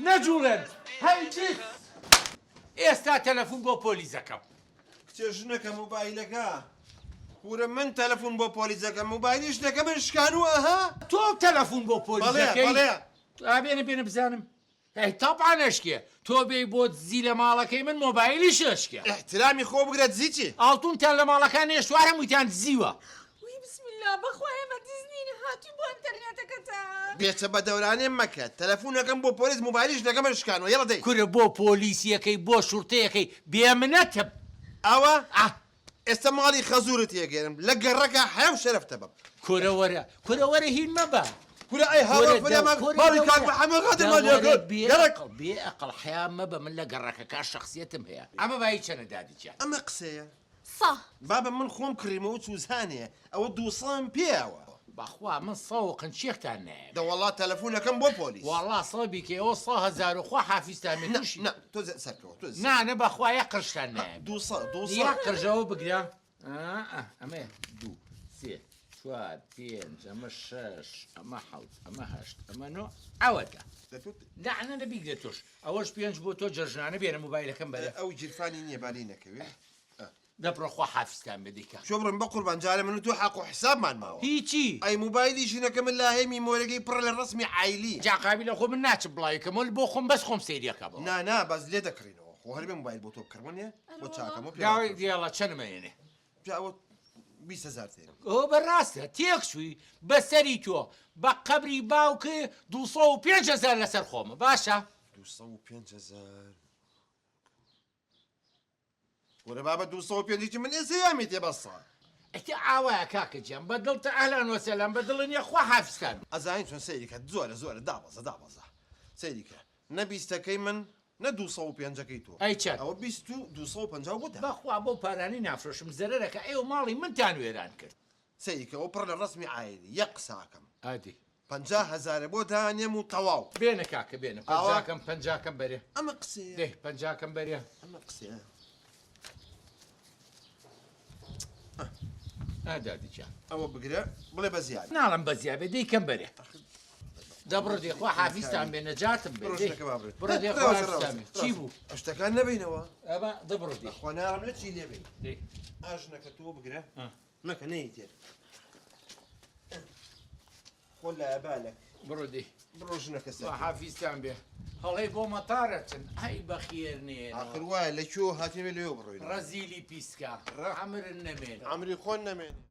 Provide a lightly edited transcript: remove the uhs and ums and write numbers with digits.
نەجوڵێن هەی دیس ئێستا تەلەفون بۆ پۆلیس ئەکەم. کچێ ژنەکە موبایلەکە. کورە من تەلەفون بۆ پۆلیس ئەکەم موبایلی ژنەکە من شکانوە ئەها. تۆ تەلەفون بۆ پۆلیس بەڵێ ئەکەی؟ بەڵێ. ئا بێنە بێنە بزانم. ئەی تەبعەن ئەشکێ تۆ بێی بۆ دزی لە ماڵەکەی من مۆبایلیش ئەشکێ. ئیحترامی خۆ بگرە دزی چی؟ ئاڵتونتان لە ماڵەکان نێشتوە هەر هەموویتان دزیوە. وی بسم اللە بەخوا ئێمە دز نین هاتوین بۆ ئەنتەرنێتەکەتان. بێچە بە دەورانێ مەکە تەلەفونەکەم بۆ پۆلیس موبایلی ژنەکەمن شکانوە یەڵە دەی. کورە بۆ پۆلیسیەکەی بۆ شوڕتەیەکەی بێ منەتم. ئاوا ئا. ئێستا ماڵی خەزورت تێگەیەنم لە گەڕەکە حەیا و شەرەفتە بم. کورە وەرە کورە وەرە هین مەبە. کورە ئەی هاوار فریامان ماڵی کاک محەمەد قادرمان لێ کرد گەڕەک. بێ ئەقڵ حەیا مەبە من لە گەڕەکەکە شەخسیەتم هەیە ئەمە بایی چەنە دادی گیان. ئەمە قسەیە؟ سە. بابە من خۆم کڕیمەوە چوزانێ ئەوە دووسەم پێیەوە. بەخوا من سەو قنچێکتان نایەمێ. دەوەڵا تەلەفونەکەم بۆ پۆلیس. وەڵا سەو بیکەی ئەوە سە هەزارو خوا حافیزتان بێ توشی. نا نا تۆزێ سەرکەوە تۆزێ. نا نا بەخوا یەک قرشتان نایەمێ. دووسە دووسە. یەک قرش ئەوە بگرە ئا ئەمەیە دوو سێ چوار پێنج ئەمە شەش ئەمە حەوت ئەمە هەشت ئەمە نۆ ئەوەتە. نا نا نا بیگرە تۆش ئەوەش پێنج بۆ تۆ جەژنانە بێنە مۆبایلەکەم بەرە. ئەو گیرفانی نییە با لێی نەکەوێ. دە بڕۆ خوا حافیزتان بێ دەیکا. چۆ بڕۆین بەقوربان جارێ من و تۆ حەق و حسابمان ماوە. هی چی؟ ئەی موبایلی ژنەکە من لاهەیە میمۆرەکەی پڕە لە ڕەسمی عایلی. جا قابیلە خۆ من ناچم بڵاوی کەمەوە بۆ خۆم بەس خۆم سەیری ئەکەمەوە. نا نا بەس لێ دەکڕینەوە خۆ هەر بێ موبایل بۆ تۆ بکڕم وەنیە بۆ چاکەمەوە پێ داوای دیاڵە چەنم ئەیەنێ؟ جا ئەوە 20 هەزار تێنم. ئەوە بەڕاستە تێکچووی بەسەری تۆ بە قەبری باوکێ 205 هەزار لەسەر خۆمە باشە؟ 205 هەزار کورە بابە 205 چی من ئێستا یامی تێ بەسە. ئەتە ئاوایە کاکە گیان بە دڵتە ئەهلان وەسەلام بە دڵ نیە خوا حافزتان. ئەزانی چۆن سەیری کە زۆرە زۆرە دابەزە دابەزە سەیری کە نە بیستەکەی من نە 205ەکەی تۆ. ئەی چەند؟ ئەوە بیست و 250 بۆ دا. بەخوا بەو پارانەی نافرۆشم زەرەرەکە ئێوە ماڵی منتان وێران کرد. سەیری کە ئەوە پڕ لە ڕەسمی عایلی یەک قسە ئەکەم. ئادی. 50 هەزارە بۆ دانێم و تەواو. بێنە کاکە بێنە پەنجاکەم پەنجاکەم بەرێ. ئەمە قسەیە. دەی پەنجاکەم بەرێ. ئەمە قسەیە. ئا دادی گیان. ئەوە بگرە بڵێ بە زیاد. ناڵێم بە زیاد بێ دەی کەم بەرێ. دە بڕۆ دێ خوا حافیزتان بێ نەجاتم بێ. بڕۆ دێ خوا حافیزتان بێ. چی بوو؟ شتەکان نەبینەوە. ئەبا دە بڕۆ دێ. خوا ناڵم لە چی لێ بین. ئاژنەکە تۆ بگرە. مەکە نەیتێ. خۆ لایە بالەک. بڕۆ دێ. بڕۆ ژنەکە سەر. خوا حافیزتان بێ. هەڵەی بۆ مەتارەچن ئەی بەخێر نێنەوە. ئاخر وایە لە کوێوە هاتین بێ لەوێ بڕۆین. ڕەزیلی پیسکە. عەمرن نەمێنێ. عەمری خۆن نەمێنێ.